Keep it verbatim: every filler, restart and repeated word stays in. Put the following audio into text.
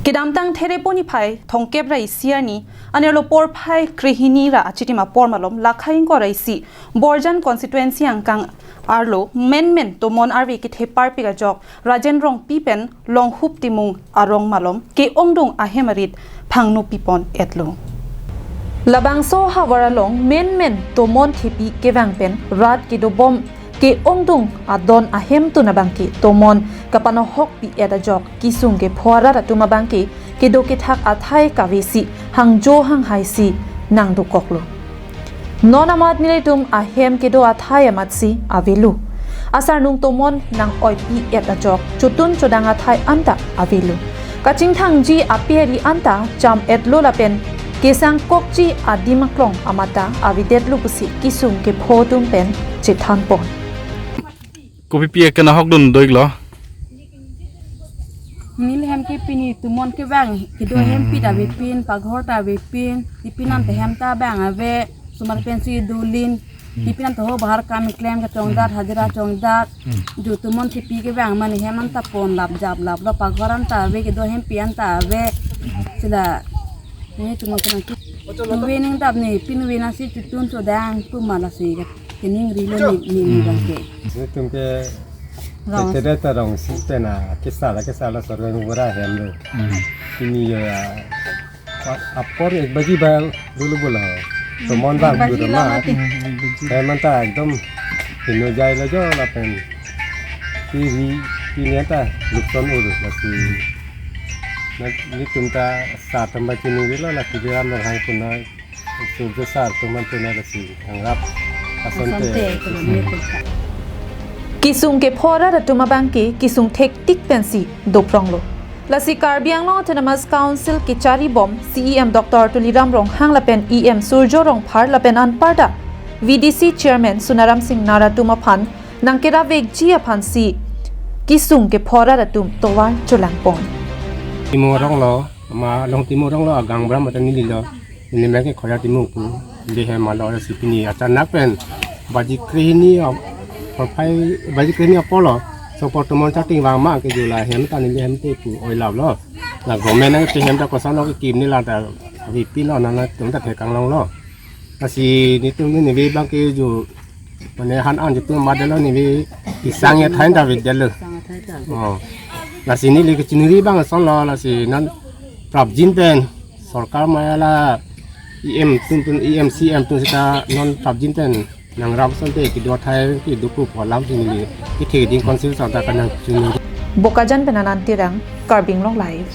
Kedamtang Therepo niphai thomkep ra isi arni anerlo porphai krehini ra achitim apor malom lakha ingkoi ra isi Borjan constituency angkang arlo menmen tomon arve ketheparpik ajok Rajen Rongpi pen Longhup Timung arong malom ke-ongdung ahem arit phangno pipon etlo. Labangso havar along menmen tomon thepi kevang pen rat kedobom ke-ongdung adon ahemtun abangke tomon kapanohokpi et ajok kesung kepho arat atum abangke kedo kethak athai kavesi hangjo hanghaisi nangdokoklo. Non amat nelitum ahem kedo athai amatsi avelo. Asarnung tomon nang-oipi et ajok chotun chodang athai anta avelo. Kachingthangji api ari anta cham etlo lapen kesangkokji adim aklong amata avedetlo pusi kesung kepho atum pen chethanpon. Kopi pi ekena hokdun doiklo? Neli hem ke pini tomon kevang, kedo hem pi ta avepin, paghor ta avepin, tipin anta hem ta abang ave, osomar pensi dulin, tipin anta ho bahar kam keklem kachongdat, hajira chongdat, jo tomon thepi kevang mane hem anta pon lap jap laplo, paghor anta ave, kedo hem pi anta ave, sila, ne tomon kevang ke. Nuve ning dap ne, pin nuve nasi chotun chodang, pu ma lasi ke. Kening rilo ni, ni, ni bangke. Netum ke Rong. Kete ta rongsi pen a, kisa la, kisa la sorga nubura hem lo. Hmm. Pini ya, a-, apor ek baji bang dulu bola. Tomon bang ek baji dulu la ma. Mati. Hmm, ek baji. Hem anta ekdom hino jai lo jo lapen. Pini, pini anta lukson ulu lasi. Na, netum ta sar tamba chini rilo la kidi ram hang puna. Surjo sar atum an tuna lasi nangrap asonte. Asonte, ekonomi atum ta. Kesung kepho arat atum abangke kesung thektik pensi dopronglo. Lasi Karbi Anglong Autonomous Council kecharibom C E M Doctor Tuliram Ronghang lapen E M Surjo Rongphar lapen anparta V D C Chairman Sonaram Singnar atum aphan nangkeravekji aphansi kesung kepho arat atum tovar cholangpon. Timung arong lo, ma long Timung arong lo, agang bram atan neli lo. Neli bangke Khoya Timung pu. Neli hem alo si pini achanak pen baji krehini ap-, porphai baji krehini apor lo. So apor tomon chating vang ma ke jula hem ta neli hem te pu oi lap lo. La government nangpi hem ta koson lo kekim neli la ta avepin lo nana tum ta thekang long lo. Lasi netum neli bangke jo mane han an jitu madelo neli kesang athai ta avedetlo. Kesang athai ta. Oh. Lasi neli kechiniri bang ason lo lasi non prapjin pen sorkar maya la E M atum atum E M C M atum seta non prapjin pen nangrap asonte kedo athai kedo pu alam si neli kethe ding council sa ta kanang chiniri. Bokajan pen Anand Terang, Karbi Anglong Live.